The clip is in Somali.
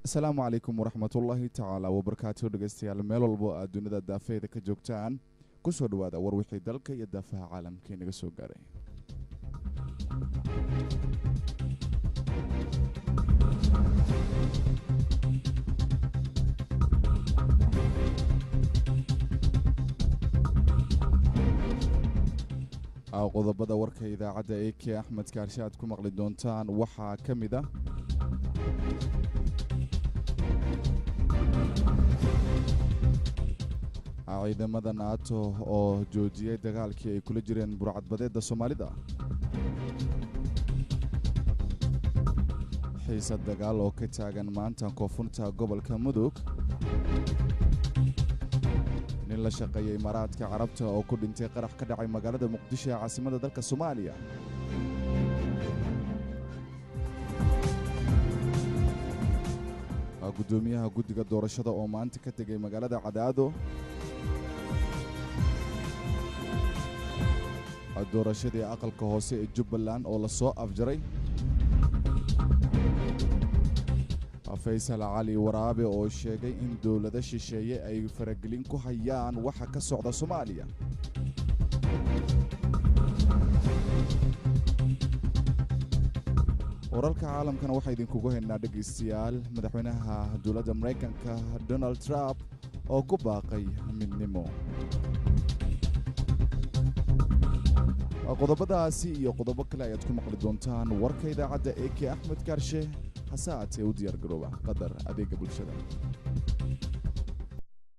Asalaamu calaykum waraxmatullaahi tacaala wabarakaatu. Dhegeystayaal, meel walbo aad dunida daafeeda ka joogtaan, kusoo dhawaada war wixii dalka iyo daafaha caalamka inaga soo gaaray. Qodobada warka idaacadda A K Axmed Kaarshe aad ku maqli doontaan waxaa ka mid ah ciidamada NATO oo joojiyey dagaalkii ay kula jireen burcadbadeedda Soomaalida, xiisad dagaal oo ka taagan maanta koonfurta gobolka Mudug, nin la shaqeeyay Imaaraadka Carabta oo ku dhintay qarax ka dhacay magaalada Muqdisho ee caasimada dalka Soomaaliya, guddoomiyaha guddiga doorashada oo maanta ka tegay magaalada Cadaado, doorashadii aqalka hoose ee Jubbaland oo lasoo afjaray, Faysal Cali Waraabe oo sheegay in dowlado shisheeye ay faragelin ku hayaan waxa ka socda Soomaaliya. Wararka caalamkana waxaa idinkugu haynaa, dhegaystayaal, madaxweynaha dowladda Maraykanka Donald Trump oo ku baaqay midnimo. Qodobadaasi iyo qodobo kale ayaad ku maqli doontaan warka idaacadda A K Axmed Kaarshe, hase aatee u diyaar garooba qadar adeega bulshada.